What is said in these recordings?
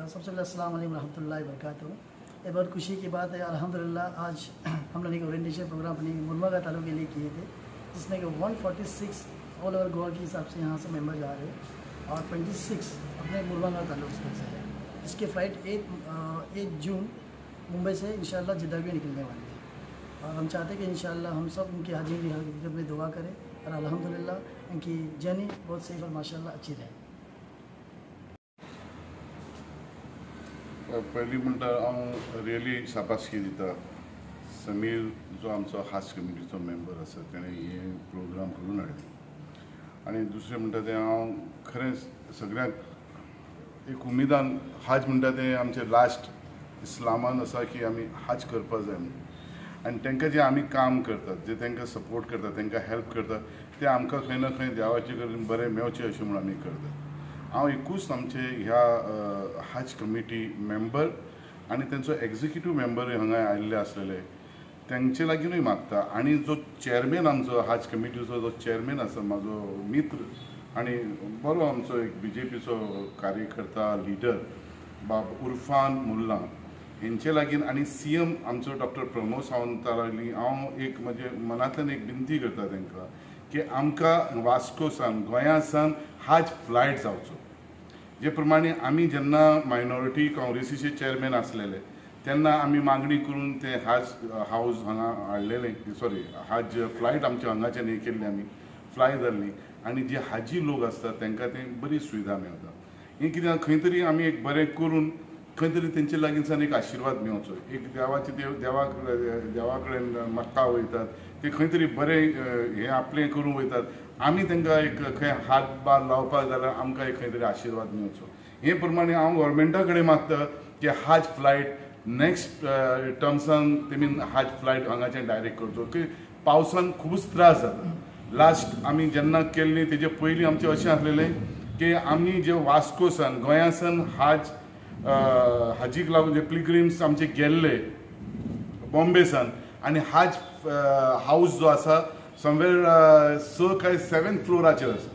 सबसे पहले अस्सलाम वालेकुम रहमतुल्लाहि व बरकातुहू। ये बहुत खुशी की बात है, अल्हम्दुलिल्लाह आज हम लोगों ने एक ओरिएंटेशन प्रोग्राम अपनी मुरमुगांव तालुक के लिए किए थे, जिसमें कि 146 ऑल ओवर गोवा के हिसाब से यहाँ से मेम्बर जा रहे हैं और 26 अपने मुरमुगांव तालुक से है। इसकी फ़्लाइट 8 जून मुंबई से इंशाअल्लाह जिद्दा के निकलने वाली है और हम चाहते हैं कि इंशाअल्लाह हम सब उनकी हाजिरी की हकीकत में दुआ करें और अल्हम्दुलिल्लाह उनकी जर्नी बहुत सेफ और माशाअल्लाह अच्छी रहे। पयलीं म्हणटा हांव रियली शाबासकी दिता समीर जो आमचो हाज कमिटीचो मेंबर आसा तेणें हे प्रोग्राम करून हाडले आनी दुसरें म्हणटा तें हांव खरेंच सगळ्यांक एक उमेदान हाज म्हणटा तें आमचें लास्ट इस्लामान आसा की आमी हाज करपा जाय म्हणून आनी तांकां जें आमी काम करतात, जे तांकां सपोर्ट करतात, तांकां हेल्प करतात, ते आमकां खंय ना खंय देवाचे कडेन बरें मेवचें अशें म्हणून आमी करतात। हांव एकूच आमचे ह्या हाज कमिटी मेंबर आनी तेंचो एग्जिक्युटीव मेंबर हांगा आयिल्ले आसलेले तेंचे लागींनूय मागता आनी जो चेअरमॅन आमचो हाज कमिटीचो जो चेअरमॅन आसा म्हाजो मित्र आनी बरो आमचो एक बीजेपीचो कार्यकर्ता लिडर बाब उर्फान मुल्ला हेंचे लागीं आनी सी एम आमचो डॉक्टर प्रमोद सावंता लागीं हांव एक म्हजे मनांतल्यान एक विनंती करता तांकां की आमकां वास्को सावन गोंया सावन हाज फ्लायट जावचो। जे प्रमाणे आमी जेन्ना मायनॉरिटी काँग्रेसीचे चेअरमॅन आसलेले तेन्ना आमी मागणी करून ते हाज हावज हांगा हाडलेले, सॉरी हाज फ्लायट आमच्या हांगाच्यान हे केल्ली, आमी फ्लाय जाल्ली आनी जे हाजी लोक आसतात तांकां ते बरी सुविधा मेळटा। हें कितें खंय तरी आमी एक बरें करून खंय तरी तेंचे लागींच्यान एक आशिर्वाद मेवचो, एक देवाचे देवा कडेन मक्का वयतात ते खंय तरी बरें हें आपलें करूंक वयतात, आमी तांकां एक खंय हात बार लावपाक जाल्यार आमकां एक खंय तरी आशिर्वाद मेवचो। हे प्रमाणे हांव गव्हर्मेंटा कडेन मागता की हाज फ्लायट नेक्स्ट टर्म्सान तेमी हाज फ्लायट हांगाच्यान डायरेक्ट करचो की पावसान खुबूच त्रास जाता। लास्ट आमी जेन्ना केल्ली तेजे पयलीं आमचें अशें आसलेलें की आमी जे वास्को सावन गोंया सावन हाज हाजीक लागून जे पिलग्रिम्स आमचे गेल्ले बॉम्बे सावन आनी हाज हावज जो आसा समवेर 6 काय 7 फ्लोराचेर आसा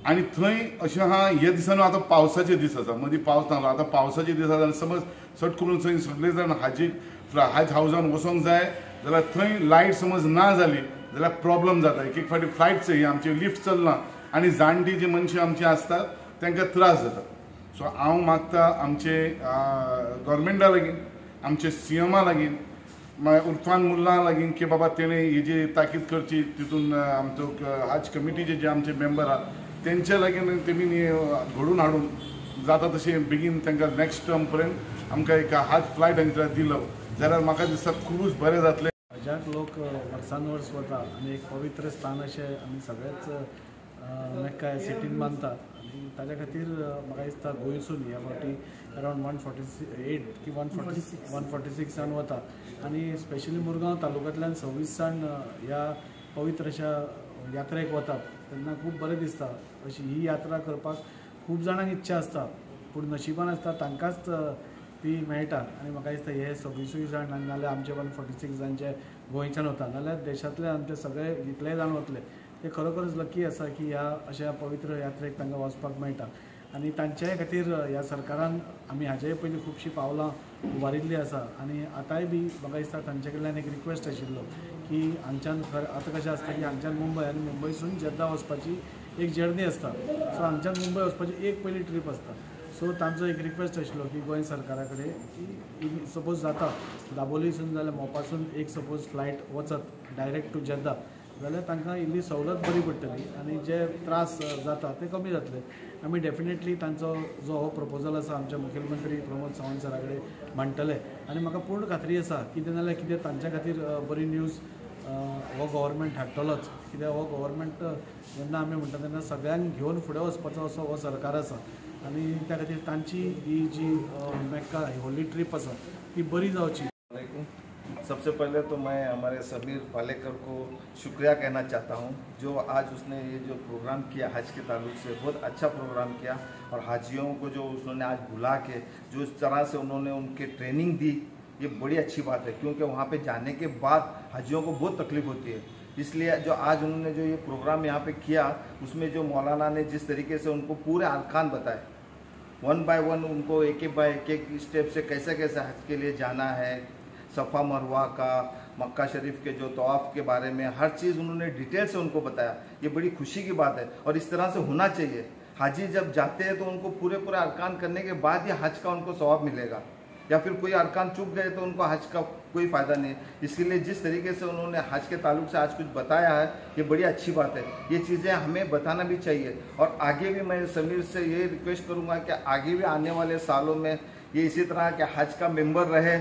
आनी थंय अशें आहा हे दिसांनी आतां पावसाचे दीस आसा, मदीं पावस नासलो, आतां पावसाचे दीस आसा आनी समज सट करून थंय सगळे जाण हाजीक हाज हावजान वचोंक जाय जाल्यार थंय लायट समज ना जाली जाल्यार प्रॉब्लम जाता। एक एक फावटी फ्लायट ही आमची लिफ्ट चलना आनी जाणटी जी मनशां आमची आसतात तांकां त्रास जाता। सो हांव मागता आमचे गव्हर्मेंटा लागीं, आमचे सी एमा लागीं, मागीर उर्फान मुल्ला लागीं की बाबा तेणें हेजी ताकीद करची, तितून आमचो हाज कमिटीचे जे आमचे मेंबर आहा तेंच्या लागीं तेमी घडून हाडून जाता तशें बेगीन तांकां नेक्स्ट टर्म पर्यंत आमकां एक हाज फ्लायट हांगा दिलो जाल्यार म्हाका दिसता खुबूच बरें जातलें। हजाक लोक वर्सान वर्स वता आनी एक पवित्र स्थान अशें आमी सगळेच मेक्का सिटीन मानता आनी ताज्या खातीर म्हाका दिसता गोंयसून ह्या फावटी अरावंड 148 की 146 जाण वता आनी स्पेशली मुरगांव तालुक्यांतल्यान 26 जाण ह्या पवित्र अशा यात्रेक वतात तेन्ना खूब बरें दिसता। अशी ही यात्रा करपाक खूब जाणांक इच्छा आसता पूण नशिबान आसता तांकांच ती मेळटा आनी म्हाका दिसता हे 26 जाण नाजाल्यार आमचे 146 जाण जे गोंयच्यान वता नाजाल्यार देशांतले आमचे सगळे जितले जाण वतले ते खरोखरच लकी आसा की ह्या अशा पवित्र यात्रेक तांकां वचपाक मेळटा आनी तांच्याय खातीर ह्या सरकारान आमी हाजेय पयलीं खुबशीं पावलां उबारिल्लीं आसा आनी आतांय बी म्हाका दिसता तांचे कडल्यान एक रिक्वेस्ट आशिल्लो की हांगच्यान आतां कशें आसता की हांगच्यान मुंबय आनी मुंबयसून जेद्दा वचपाची एक जर्नी आसता, सो हांगच्यान मुंबय वचपाची एक पयली ट्रीप आसता। सो तांचो एक रिक्वेस्ट आशिल्लो की गोंय सरकारा कडेन की सपोज जाता दाबोलीसून जाल्यार मोपासून एक सपोज फ्लायट वचत डायरेक्ट टू जेद्दा जाल्यार तांकां इल्ली सवलत बरी पडटली आनी जे त्रास जाता ते कमी जातले। आमी डेफिनेटली तांचो जो हो प्रपोजल आसा आमचे मुखेलमंत्री प्रमोद सावंत सरा कडेन मांडटले आनी म्हाका पूर्ण खात्री आसा कितें नाल्यार कितें तांच्या खातीर बरी न्यूज हो गव्हर्मेंट हाडटलोच, कित्याक हो गव्हर्मेंट जेन्ना आमी म्हणटा तेन्ना सगळ्यांक घेवन फुडें वचपाचो असो हो सरकार आसा आनी त्या खातीर तांची ही जी मेक्का होली ट्रीप आसा ती बरी जावची। सबसे पहले तो मैं हमारे समीर पालेकर को शुक्रिया कहना चाहता हूँ, जो आज उसने ये जो प्रोग्राम किया हज के ताल्लुक से, बहुत अच्छा प्रोग्राम किया और हाजियों को जो उसने आज बुला के जो इस तरह से उन्होंने उनके ट्रेनिंग दी, ये बड़ी अच्छी बात है, क्योंकि वहाँ पे जाने के बाद हाजियों को बहुत तकलीफ़ होती है। इसलिए जो आज उन्होंने जो ये प्रोग्राम यहाँ पे किया, उसमें जो मौलाना ने जिस तरीके से उनको पूरे अरकान बताए, वन बाय वन उनको एक एक बाय एक एक स्टेप से कैसे कैसे हज के लिए जाना है, सफ़ा मरवा का, मक्का शरीफ के जो तवाफ़ के बारे में हर चीज़ उन्होंने डिटेल से उनको बताया। ये बड़ी खुशी की बात है और इस तरह से होना चाहिए। हाजी जब जाते हैं तो उनको पूरे पूरे अरकान करने के बाद ही हज का उनको सवाब मिलेगा, या फिर कोई अरकान चूक गए तो उनको हज का कोई फ़ायदा नहीं है। इसीलिए जिस तरीके से उन्होंने हज के ताल्लुक से आज कुछ बताया है, ये बड़ी अच्छी बात है। ये चीज़ें हमें बताना भी चाहिए और आगे भी मैं समीर से ये रिक्वेस्ट करूँगा कि आगे भी आने वाले सालों में ये इसी तरह के हज का मेंबर रहे।